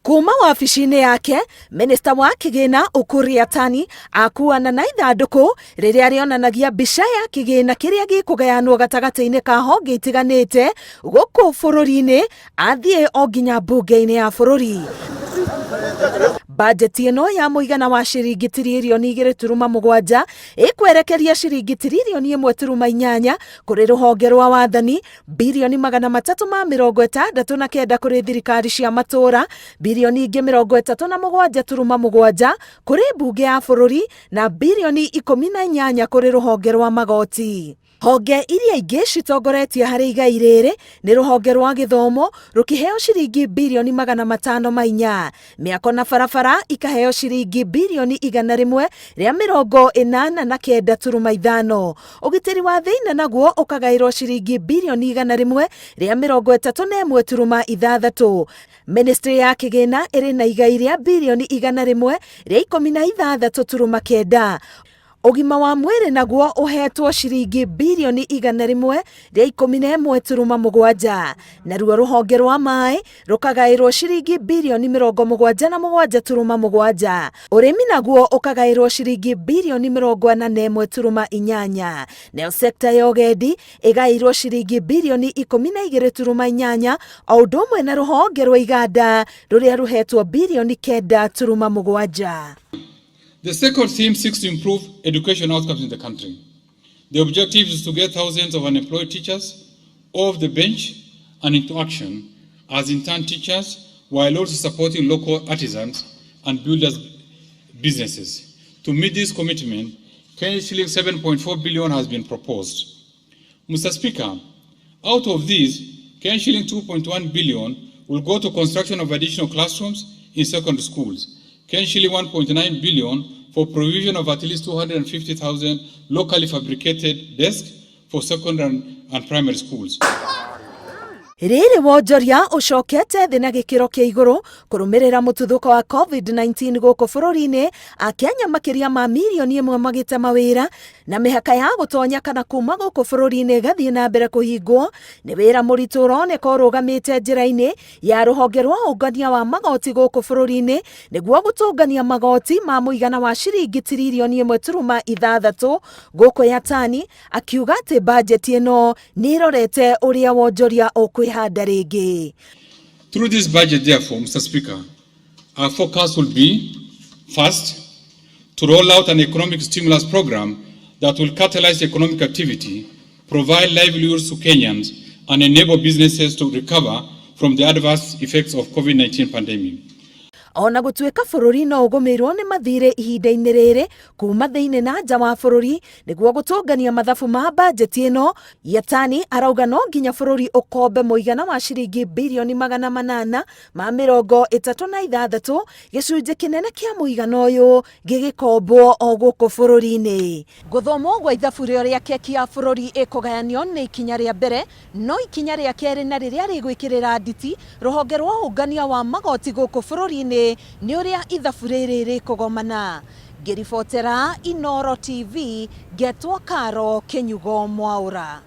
Kuma wabici-inĩ yake, minista wa kĩgĩna Ukur Yatani akuana na ithandũkũ rĩrĩa rĩonanagia mbica ya kĩgĩna kĩrĩa gĩkũgayanwo gatagatĩ-inĩ ka honge itiganĩte gũkũ bũrũri-inĩ athiĩ o nginya mbunge-inĩ ya bũrũri. Bajeti ĩno ya mũigana wa ciringi tiririoni 2.7 ĩkwerekeria ciringi tiririoni 1.8 kũrĩ rũhonge rwa wathani, birioni 369 kũrĩ thirikari cia matũũra, birioni ingĩ 37.7 kũrĩ mbunge ya bũrũri na birioni 18 kũrĩ rũhonge rwa magoti. Honge iria ingĩ citongoretie harĩ igai rĩrĩ nĩ rũhonge rwa gĩthomo rũkĩheo ciringi birioni 504, mĩako na barabara ikaheo ciringi birioni 189.5, ũgitĩri wa thĩinĩ naguo ũkagaĩrwo ciringi birioni 131.6. Ministry ya kĩgĩna ĩrĩ na igai rĩa birioni 116.9. Ũgima wa mwĩrĩ naguo ũhetwo ciringi birioni 111.7, naruo rũhonge rwa maĩ rũkagaĩrwo ciringi birioni 77.7, ũrĩmi naguo ũkagaĩrwo ciringi birioni 41.8, nayo sekta ya ũgendi ĩgaĩirwo ciringi birioni 12.8, o ũndũ ũmwe na rũhonge rwa iganda rũrĩa rũhetwo birioni 9.7. The second theme seeks to improve education outcomes in the country. The objective is to get thousands of unemployed teachers off the bench and into action as intern teachers, while also supporting local artisans and builders businesses. To meet this commitment, Kenya shilling 7.4 billion has been proposed. Mr. Speaker, out of these, Kenya shilling 2.1 billion will go to construction of additional classrooms in secondary schools, Kenya shilling 1.9 billion for provision of at least 250,000 locally fabricated desks for secondary and primary schools. Rĩrĩ wonjoria ũcokete thĩ na gĩkĩro kĩa igũrũ kũrũmĩrĩra mũtuthũko wa COVID-19 gũkũ bũrũri-inĩ, Akenya makĩria ma mirioni 1 magĩte mawĩra na mĩhaka ya gũtonya kana kuma gũkũ bũrũri-inĩ ĩgathiĩ na mbere kũhingwo, nĩ wĩra mũritũ ũroneka ũrũgamĩte njĩra-inĩ ya rũhonge rwa ũngania wa magoti gũkũ bũrũri-inĩ nĩguo gũtũngania magoti ma mũigana wa ciringi tiririoni 1.6 gũkũ. Yatani akiuga atĩ bajeti ĩno nĩ ĩrorete ũrĩa wonjoria ũkwĩhanda rĩngĩ. Through this budget, therefore, Mr. Speaker, our focus will be, first, to roll out an economic stimulus program that will catalyze economic activity, provide livelihoods to Kenyans, and enable businesses to recover from the adverse effects of COVID-19 pandemic. Ona gũtuĩka bũrũri no ũgũmĩirwo nĩ mathirĩ ihinda-inĩ rĩrĩ kuma thĩinĩ na nja wa bũrũri, nĩguo gũtũngania mathabu ma bajeti ĩno, Yatani arauga no nginya bũrũri ũkombe mũigana wa ciringi birioni 836, gĩcunjĩ kĩnene kĩa mũigana ũyũ gĩgĩkombwo o gũkũ bũrũri-inĩ. Gũthomwo gwa ithabu rĩa ũrĩa keki ya bũrũri ĩkũgayanio nĩ ikinya rĩa mbere, no ikinya rĩa kerĩ na rĩrĩa rĩgwĩkĩrĩra nditi rũhonge rwa ũngania wa magoti gũkũ bũrũri-inĩ nĩ ũrĩa ithabu rĩrĩ rĩkũgomana. Ngĩribotera Inoro TV, ngetwo Karo Kĩnyugo Mwaũra.